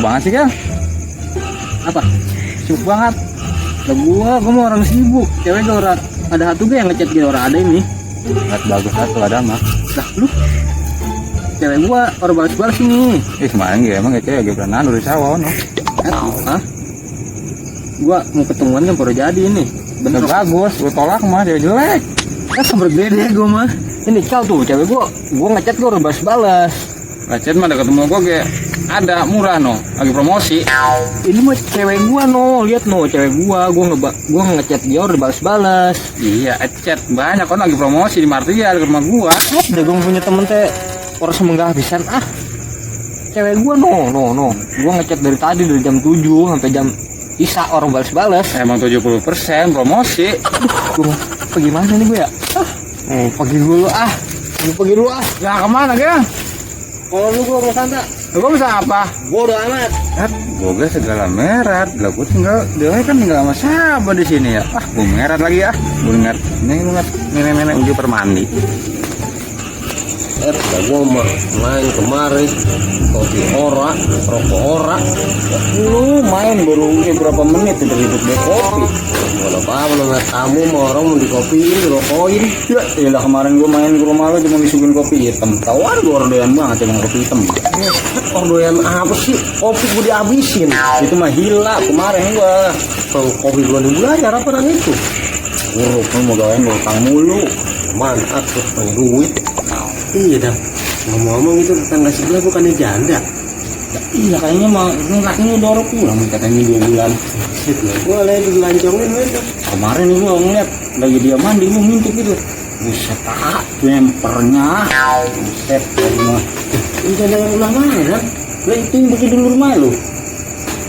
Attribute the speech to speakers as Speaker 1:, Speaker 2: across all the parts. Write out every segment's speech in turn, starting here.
Speaker 1: banget sih kan?
Speaker 2: Apa?
Speaker 1: Sibuk banget.
Speaker 2: Lah gua mau orang sibuk. Cewek gak orang ada satu gak yang ngechat gitu orang ada ini.
Speaker 1: Nggak bagus satu ada mah.
Speaker 2: Lah lu cewek gua orang balas-balas ini.
Speaker 1: Kemarin gitu emang cewek lagi pernah dari sawah no.
Speaker 2: Hah? Gua mau ketemuan kan baru jadi ini.
Speaker 1: Bener bagus, gue tolak mah dia jelek.
Speaker 2: Sabar gede gua mah. Ini kau tuh cewek gua ngechat gua orang balas-balas.
Speaker 1: Ngechat mah ada ketemu gue kayak ada murah no, lagi promosi.
Speaker 2: Ini mah cewek gua no, lihat no cewek gua ngechat dia udah balas-balas.
Speaker 1: Iya, chat banyak kan lagi promosi di Martia di rumah gua.
Speaker 2: Udah gua punya temen teh orang semenggah habisan cewek gua no. Gua ngechat dari tadi dari jam 7 sampai jam Isa orang balas-balas.
Speaker 1: Emang 70% promosi.
Speaker 2: Gua pergi mana nih gua ya? Pergi dulu pergi dulu
Speaker 1: Ya kemana dia?
Speaker 2: Kalau lu gua mau santai.
Speaker 1: Gue bisa apa?
Speaker 2: Bodoh amat.
Speaker 1: Gue segala merat. Lah gue tinggal, dia kan tinggal sama siapa di sini ya? Gue merat lagi ya. Gue merat. Nenek uji permandi.
Speaker 2: Gue mah main kemarin kopi ora, rokok ora.
Speaker 1: Lu main baru berapa menit udah hidup deh kopi.
Speaker 2: Kalau apa ngeliat kamu mau orang mau dikopiin, dirokokin.
Speaker 1: Ya lah kemarin gue main ke rumah lu cuma disuguhin kopi hitam. Tauan gue ordoyan banget cuma kopi hitam.
Speaker 2: Ordoyan apa sih? Kopi gue dihabisin.
Speaker 1: Itu mah hilang kemarin gue.
Speaker 2: Kalau kopi gue belajar apa orang itu?
Speaker 1: Buruk, lu mau gawain utang mulu.
Speaker 2: Mantap tuh, punya duit. Iya dah. Ngomong-ngomong itu tetangga sebelah bukannya janda?
Speaker 1: Iya kayaknya mah kakinya udah orang pulang katanya 2 bulan.
Speaker 2: Boleh dilancongin itu.
Speaker 1: Kemarin gue ngeliat lagi dia mandi gue ngintip gitu. Buset bempernya. Buset mah.
Speaker 2: Ini janda yang ulah mana kan?
Speaker 1: Lah itu yang bikin dulu rumah lu.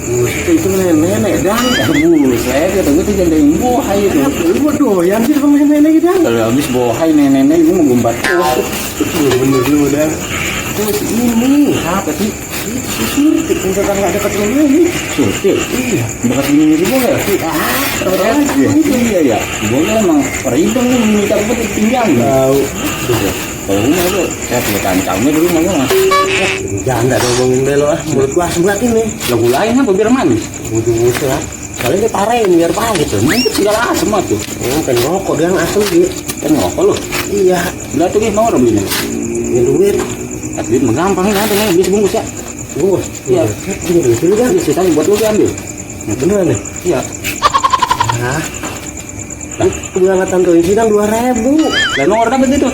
Speaker 2: Buset itu nenek dan.
Speaker 1: Buset kata gue tuh janda yang bohai itu.
Speaker 2: Lu doyan sih sama nenek dan.
Speaker 1: Kalau habis bohai nenek gue mau gombat.
Speaker 2: Bener lu dan. Terus ini
Speaker 1: Apa sih?
Speaker 2: itu surtik yang tetangga dekat rumah ini.
Speaker 1: Surti?
Speaker 2: Iya.
Speaker 1: Dekat sini sih boleh? Iya ya. Boleh emang perhitung nih minta gue tinggal.
Speaker 2: Tahu.
Speaker 1: Kalau rumah itu saya punya kancangnya di rumah gue mah.
Speaker 2: Janda dong ngomongin belo mulut gua sebelah ini.
Speaker 1: Lagu lain apa biar manis?
Speaker 2: Butuh-butuh ya. Kalian dia parahin biar pahit tuh.
Speaker 1: Mungkin segala asem mah tuh.
Speaker 2: Kan rokok dia yang asli gitu.
Speaker 1: Kan ngokok lu.
Speaker 2: Iya.
Speaker 1: Udah tuh mau udah belinya.
Speaker 2: Ini duit.
Speaker 1: Duit mah gampang kan nih habis bungkus ya.
Speaker 2: Bungkus.
Speaker 1: Iya.
Speaker 2: Ini duit dulu kan.
Speaker 1: Sisanya buat lu ambil.
Speaker 2: Nah, beneran nih.
Speaker 1: Iya.
Speaker 2: Nah. Keberangkatan tuh isi kan 2.000.
Speaker 1: Lah nomor dapat itu.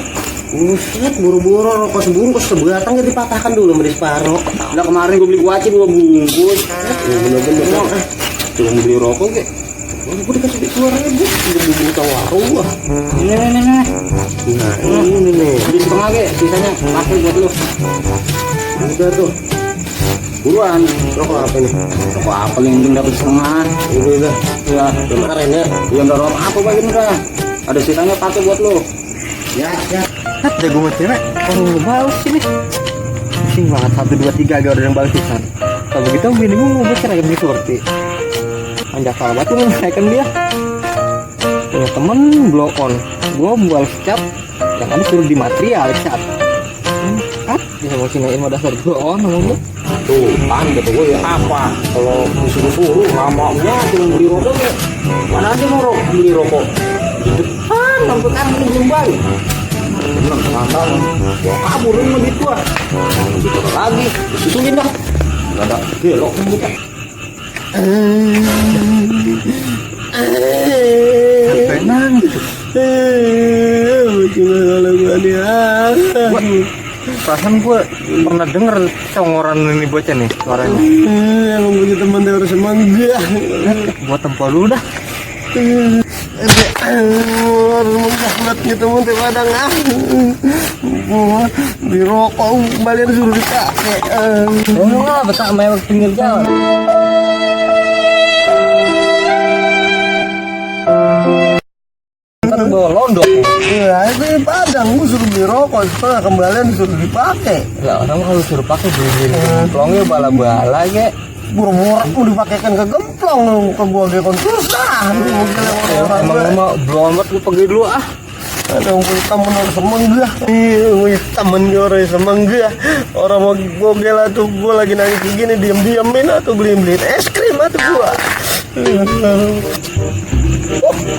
Speaker 2: Buset, buru-buru rokok sebungkus sebatang jadi patahkan dulu sama separuh.
Speaker 1: Udah kemarin gue beli kuaci 2 bungkus.
Speaker 2: Bener-bener.
Speaker 1: Cuma beli rokok ke.
Speaker 2: Gue dikasih 2.000. Udah buka warung gua.
Speaker 1: Ini.
Speaker 2: Nah, ini nih.
Speaker 1: Beli setengah ke, sisanya pakai buat lu.
Speaker 2: Udah tuh.
Speaker 1: Buruan.
Speaker 2: Rokok apa nih?
Speaker 1: Rokok apa yang penting dapat setengah?
Speaker 2: Udah.
Speaker 1: Ya,
Speaker 2: Kemarin ya.
Speaker 1: yang dorong apa bagian udah. Ada sisanya pakai buat lu.
Speaker 2: Ya. Ada gue mau cewek. Orang ngebalas sini. Pusing banget 1, 2, 3 agak ada yang balas pisan. Kalau begitu bini gue mau bercerai ke seperti. Anjak salah banget gue menyelesaikan dia. Punya temen blow on. Gue balas chat. Yang ada suruh di material chat. Bisa mau sinain mau dasar blow on ngomong gue.
Speaker 1: Tuh, kan kata gue ya apa? Kalau disuruh-suruh lamanya cuma beli rokok ya. Mana aja mau beli rokok? Di depan, lampu tangan belum balik. Bener, mantap. Gua kabur sama duit gua. Dikira lagi, susulin dah. Gak ada belok nih kita.
Speaker 2: Tenang. Cuma kalau gue nih. Perasaan gue pernah denger congoran ini bocah nih suaranya. Emang punya teman dia harus semangga. Buat tempo dulu dah. Mengkahlat gitu muntah padang di rokok kembalian suruh dipakai. Enggak betah mewah pinggir jalan. Ntar bawa londok. Iya itu di padang gue suruh beli rokok setelah kembalian disuruh dipakai. Lah orang kalau suruh pakai beli gemplongnya bala-bala kayak buru-buru mau dipakaikan ke gemplong ke gua dia kon susah. Emang belum amat gue pergi dulu Ada punya temen orang semangga. Iya, punya temen gue orang semangga. Orang mau bogel tuh gue lagi nangis kayak gini diam-diamin atau beliin es krim atau gue.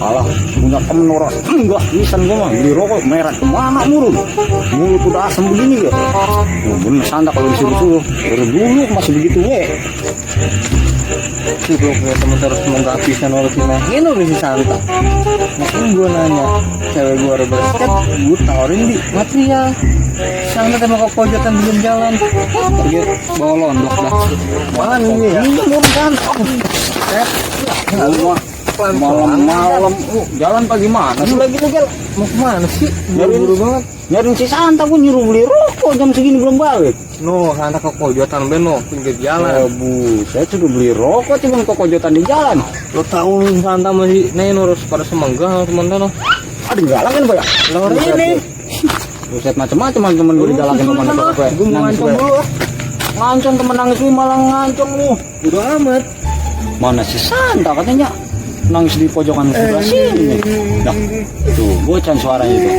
Speaker 1: Alah, punya temen orang enggak bisa gue mah beli rokok merah kemana murun mulut udah asem begini ya. Bener santai kalau disuruh-suruh dari dulu masih begitu
Speaker 2: Sih gue punya temen terus semoga habisnya nolosin ini udah si Santa. Makanya gue nanya cewek gue ada basket, gue tawarin di material sana sama ke pojokan di jalan pergi bawa londok dah. Mana ini ya?
Speaker 1: Ini murun kan malam-malam jalan pagi mana sih lagi nih
Speaker 2: Mau kemana sih?
Speaker 1: Buru-buru banget. Nyariin si Santa pun nyuruh beli rokok jam segini belum balik.
Speaker 2: No, Santa ke pojokan beno pinggir jalan.
Speaker 1: Saya sudah beli rokok cuma ke kojotan di jalan.
Speaker 2: Lo tahu Santa masih nih nurus pada semangga teman-teman.
Speaker 1: Ada galakin Pak ya?
Speaker 2: Lor ini.
Speaker 1: Buset macam-macam teman gue digalakin kemana Pak.
Speaker 2: Gue mau ngancam dulu.
Speaker 1: Ngancam temen nangis gue malah ngancam lu.
Speaker 2: Udah amat.
Speaker 1: Mana si Santa katanya nangis di pojokan sebelah sini. Nah, tuh bocah suaranya itu.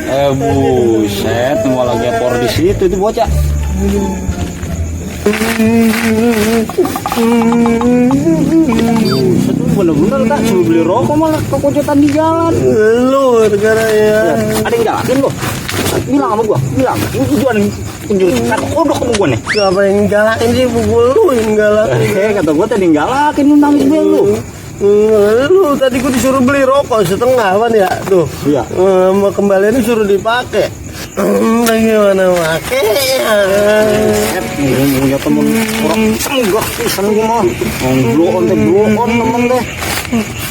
Speaker 1: Buset, malah gepor di situ itu bocah. Bener-bener tak suruh beli rokok malah ke pojokan di jalan.
Speaker 2: Lu negara ya.
Speaker 1: Ada yang jalakin lo? Bilang sama gua, bilang. Ini tujuan kunjung kata kodok sama gua nih.
Speaker 2: Siapa yang galakin sih pukul lu yang galakin.
Speaker 1: Kata gua tadi galakin lu nangis gue lu.
Speaker 2: Lu tadi gua disuruh beli rokok setengah kan ya tuh.
Speaker 1: Iya.
Speaker 2: Mau kembaliannya suruh dipakai. Bagaimana makanya?
Speaker 1: Nih punya temen orang enggak pisan gua mah. Blow on temen deh.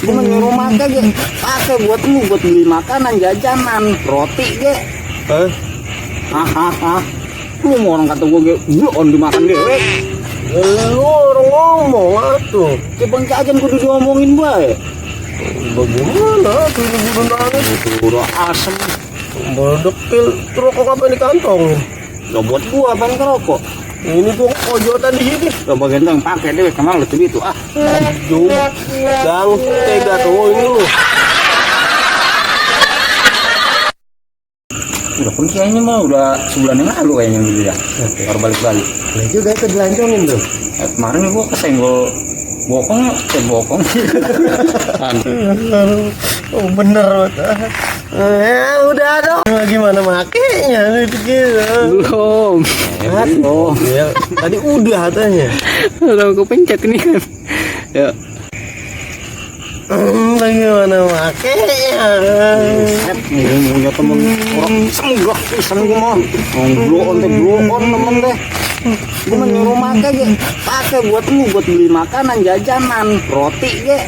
Speaker 1: Gua mah nyuruh makan ge. Pakai buat lu buat beli makanan jajanan, roti ge. Lu mau orang kata gua ge blow on dimakan dewe.
Speaker 2: Lu orang ngomong atuh.
Speaker 1: Bang jajan kudu diomongin bae.
Speaker 2: Bagaimana tuh ibu nangis?
Speaker 1: Udah asem.
Speaker 2: Bodokil rokok apa di kantong?
Speaker 1: Lo buat gua bang rokok.
Speaker 2: Ini gua pojokan di sini.
Speaker 1: Lo bagian yang pakai deh kenal lebih itu ah.
Speaker 2: Gang tega tuh ini lu.
Speaker 1: Udah pun kayaknya mah udah sebulan yang lalu kayaknya gitu ya. Baru balik-balik.
Speaker 2: Nah juga itu dilancongin tuh.
Speaker 1: Kemarin gua kesenggol bokong.
Speaker 2: Oh bener. Udah dong. Gimana makainya itu gitu.
Speaker 3: Belum.
Speaker 1: Oh,
Speaker 2: Ya, tadi udah katanya.
Speaker 3: Udah aku pencet ini kan. Ya.
Speaker 2: Bagaimana makainya?
Speaker 1: nih punya temen orang enggak pisan gua mah. Blow on temen deh. Gua mah nyuruh makan ge. Pakai buat lu buat beli makanan jajanan, roti ge.